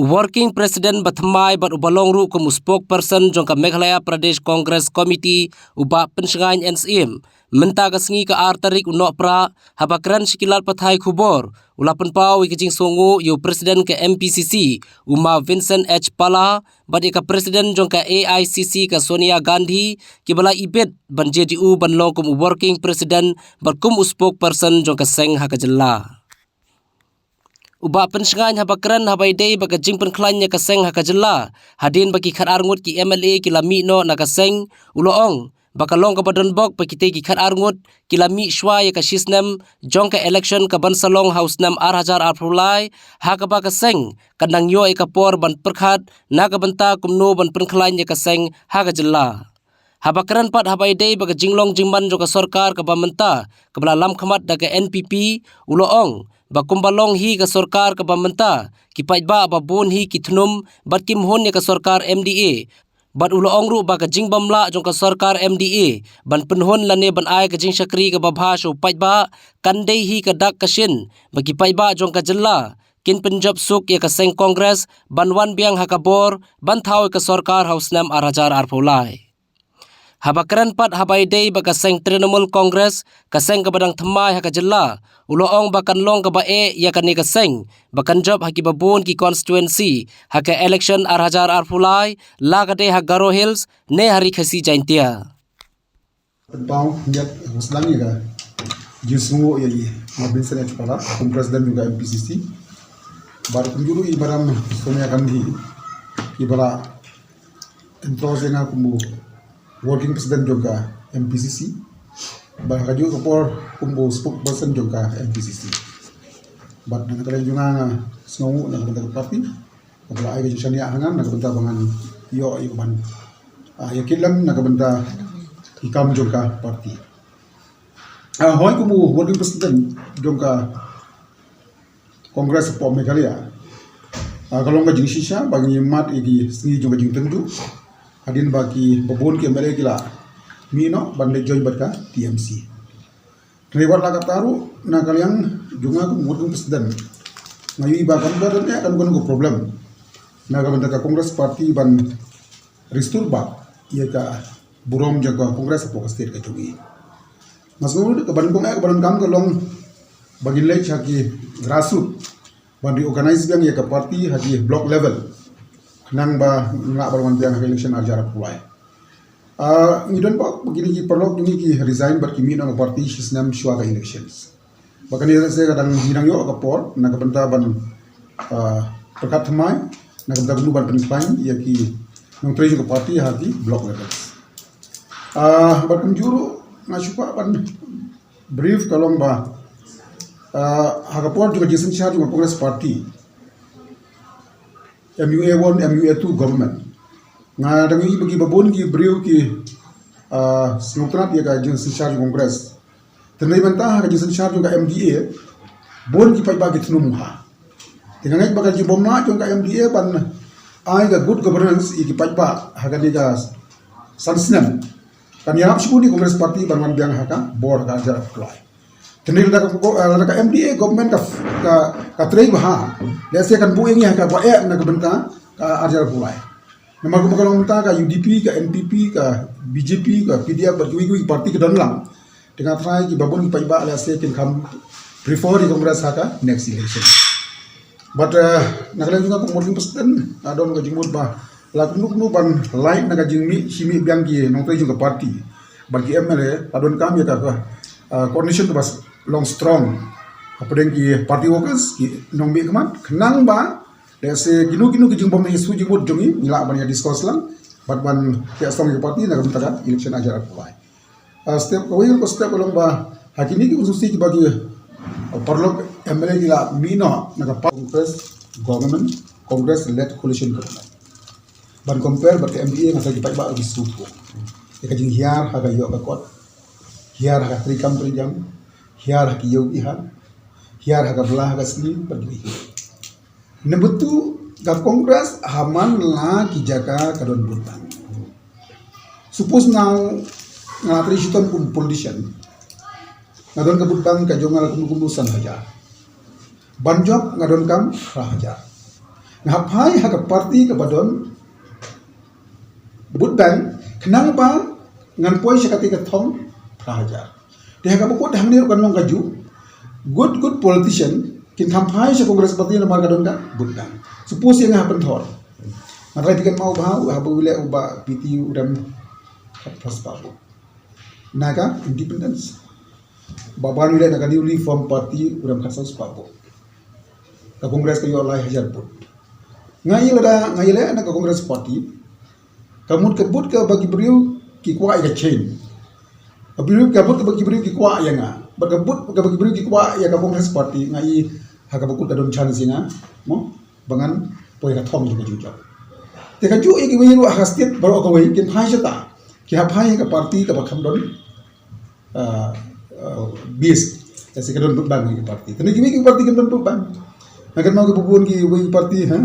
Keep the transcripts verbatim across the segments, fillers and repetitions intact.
Working President ba thymmai bad uba long ruh kum u spokesperson jong ka Meghalaya Pradesh Congress Committee, u Bah Pynshngain N Syiem, mynta ka sngi ka ar tarik u Nohprah, haba kren sha ki lad pathai khubor, u la pynpaw ïa ka jingsngewnguh ïa u President ka M P C C, u Ma Vincent H Pala, bad ïa ka President jong ka A I C C ka Sonia Gandhi, kiba la ibit ban jied ïa u ban long kum u Working President bad kum u spokesperson jong ka seng ha ka jylla. U Bah Pynshngain haba kren haba ïadei bad ka jingpynkhlaiñ ïa ka seng ha ka jylla, hadien ba ki khatar ngut ki M L A ki la mih noh na ka seng, u la ong ba ka long kaba donbok ba kitei ki khatar ngut ki la mih shuwa ïa ka shisnem jong ka election kaban sa long ha u snem ar hajar arphew lai, ha kaba ka seng kan nang ïoh ïa ka por ban pyrkhat na ka bynta kumno ban pynkhlaiñ ïa ka seng ha ka jylla. Haba kren pat haba ïadei bad ka jinglong jingman jong ka sorkar kaba mynta, kaba la lam khmat da ka N P P, u la ong ba kumba long hi ka sorkar kaba mynta, ki paidbah ba bun hi ki thnum bad kim hun ïa ka sorkar M D A. Bad u la ong ruh ba ka jingbym lah jong ka sorkar M D A ban pynhun lane ban ai ka jingshakri kaba bha sha u paidbah, kan dei hi ka dak ka shin ba ki paidbah jong ka jylla kin pynjop suk ïa ka seng Congress ban wan biang ha ka bor ban thaw ïa ka sorkar ha u snem ar hajar arphew lai. Haba kren pat haba ïadei bad ka seng Trinamool Congress, ka seng kaba dang thymmai ha ka jylla, u la ong ba kan long kaba eh ïa kane ka seng ba kan jop ha kiba bun ki constituency ha ka election ar hajar arphew lai, la ka dei ha Garo Hills ne ha Ri Khasi Jaintia. Pynpaw ïa ka sdang ïa ka jingsngewnguh ïa i Ma Vincent H Pala kum President jong ka M P C C, bad kumjuh ruh i Madam Sonia Gandhi, iba la endorse ïa nga kum u Working President jong ka M P C C, bad ha kajuh ka por kum u spokesperson jong ka M P C C. Bad na ka liang jong nga, nga sngewnguh na ka bynta ka party kaba la ai ka jingshaniah ha nga na ka bynta ba ngan ïoh ïa ka ban, ah, ïa ki lem na ka bynta ki kam jong ka party. Ah, hooid, kum u Working President jong ka Congress hapoh Meghalaya, ah, ka long ka jingshisha ba ngi mad ïa ki sngi jong ka jingtynjuh, hadien ba ki babun ki M L A ki la mih noh ban leit join bad ka T M C. Hynrei wat la katta ruh, na ka liang jong nga kum u Working President, nga ïohi ba kam don ne kam don ka problem na ka bynta ka Congress Party ban restore back ïa ka burom jong ka Congress hapoh ka state ka jong ngi. Nga sngew ruh ka ban kong eh ka ban kam ka long ba ngin leit ha ki grassroots ban reorganize biang ïa ka party ha ki block level, khnang ba ngin lah ban wan biang ha ka election ar hajar arphew lai. Ah, ngi don ba kine ki paralok jong ngi ki resign bad ki mih na ka party shisnem shuwa ka elections. Ba kane lehse ka dang, ngi dang ïoh ka por na ka bynta ban, ah, pyrkhat thymmai na ka bynta kumno ban pynkhlaiñ ïa ki nongtrei jong ka party ha ki block levels. Ah, bad kumjuh ruh nga shu kwah ban brief ka long ba, ah, ha ka por jong ka jingsynshar jong ka Congress Party, M U A one, M U A two government, nga dang ïohi ba ki babun ki briew ki, ah, sngewtynnat ïa ka jingsynshar jong Congress. Te hynrei mynta ha ka jingsynshar jong ka M D A, bun ki paidbah ki thnum ha. Te nga ngeit ba ka jingbymlah jong ka M D A ban ai ka good governance ïa ki paidbah ha kane ka san snem, kan ïarap shibun ïa ka Congress Party ban wan biang ha ka bor ha ka ar hajar arphew lai. Te hynrei lada ka, eh, lada ka M D A government ka, ka, ka trei bha, lehse kan buh ïa ngi ha kaba eh na ka bynta ka ar hajar arphew lai. Namar kumba ka long mynta ka U D P, ka N P P, ka B J P, ka P D F bad kiwei kiwei ki party ki don lang. Te nga tharai ki babun ki paidbah lehse kin kham prefer ïa Congress ha ka next election. Bad, eh, na ka liang jong nga kum u Working President, nga don ka jingmut ba la kumno kumno ban lait na ka jingmih shi mih biang ki nongtrei jong ka party bad ki M L A, la donkam ïa ka, ka, eh, coordination kaba long strong hapdeng ki party workers, ki nongmihkhmat, khnang ba lehse kino kino ki jingbym ïasuk jingmut jong ngi, ngi lah ban ïa discuss lang bad ban ïa song ïa ka party na ka bynta ka election ar hajar arphew lai. Ah, step kawei ka step ka long ba ha kine ki constituency kiba ki, ah, paralok M L A ki la mih noh na ka pa-, Congress government, Congress led coalition government. Ban compare bad ka M D A, nga sa ki paidbah ki sngewthuh ïa ka jinghiar ha ka ïoh ka kot, hiar ha ka treikam treijam, hiar ha ki ïew ki hat, hiar ha ka bla ha ka sli bad ki. Number two, ka Congress ha man la ki jaka ka don vote bank. Suppose now nga la trei shitom kum politician, nga don ka vote bank ka jong nga la kumno kumno san hajar. Ban jop nga donkam phra hajar. Nga hap phai ha ka party kaba don vote bank, khnang ba ngan poi sha kata ka thong phra hajar. Te ha kaba kut hangne ruh kan long kajuh. Good, good politician kin kham phai sha Congress party namar ka don ka vote bank. Suppose ïa nga ha Pynthor, nga trai phi kan mau bha, haba u leh u Bah P T u rem khatphra spah vote na ka independence. Bah Ban u leh na ka newly formed party u rem khatsaw spah vote. Ka Congress ka ïoh lai hajar vote. Nga ïa lada nga ïa leh na ka Congress party, ka mut ka vote kaba ki briew ki kwah ïa ka change. Ka briew, ka vote kaba ki briew ki kwah ïa nga. Bad ka vote kaba ki briew ki kwah ïa ka Congress party, nga i ha kaba kut ka don chance ïa nga, mo, ba ngan poi ka thong jong ka jingjop. Te kajuh ïa kiwei ruh ha ka state baroh kawei kin phai shata. Ki hap phai ha ka party kaba kham don, ah, ah, base. Te sa ka don vote bank ïa ka party. Te ne kiwei ki party kin don vote bank. Nga kynmaw kiba bun kiwei ki party, ha.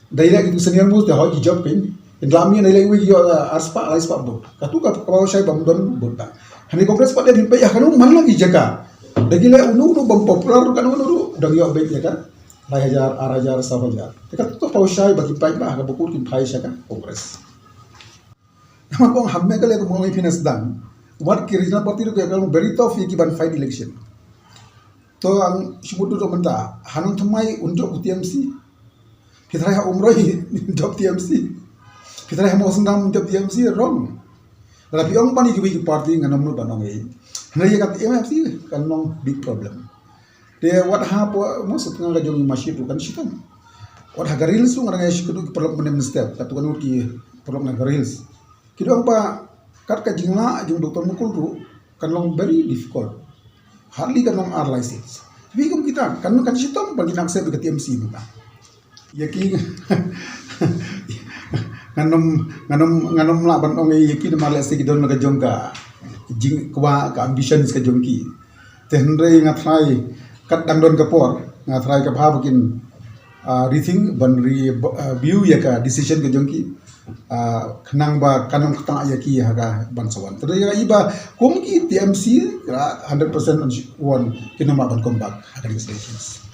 Da ïa leh ki senior most te hoi ki jop pyn. Kin lam ïa da ïa leh kiwei ki ïoh, ah, ar spah, lai spah vote. Katu ka, kaba shai bym don vote bank. Hangne Congress party phin peit ha kano man la ki jaka. Da ki leh uno uno bym popular ruh, kano kano ruh dang ïoh beit ïa ka lai hajar, ar hajar, saw hajar. Te katu ka pawshai ba ki paidbah ha kaba kut kin phai sha ka Congress. Namar kong ha Meghalaya kumba ong ïa phi na sdang, wat ki regional party ruh ki ïa ka long very tough ïa ki ban fight election. To ang shu mut duh mynta, ha Nongthymmai un jop u T M C. Phi tharai ha Umroi un jop T M C. Phi tharai ha Mawsynram un jop T M C, wrong. Lada phi ong ban ïa kiwei ki party ngan ym nud ban ong ei. Hynrei ïa ka T M C kan long big problem. Te wat ha po mo sat nga ka jong i Mashit ruh kan shitom. Wat ha Garo Hills ruh nga dang ïa shi kadu ki paralok mynne mynstep, katu kan nud ki paralok na Garo Hills. Ki dang ba kat ka jinglah jong Doctor Mukul ruh kan long very difficult. Hardly kan long ar lai seats. Tapi kum kita kan, kan shitom ban kin accept ka T M C mynta. Ïa ki ngan ym, ngan ym, ngan ym lah ban ong ïa ki namar lehse ki don la ka jong ka jingkwah, ka ambitions ka jong ki. Te hynrei nga tharai kat dang don ka por, nga tharai ka bha ba kin, ah, rethink ban re, ah, view ïa ka decision ka jong ki. Ah, khnang ba kan ym ktah ïa ki ha ka ban sa wan. Te hynrei ïa i ba kum ki T M C, ah, hundred percent wan kin ym lah ban come back ha ka next elections.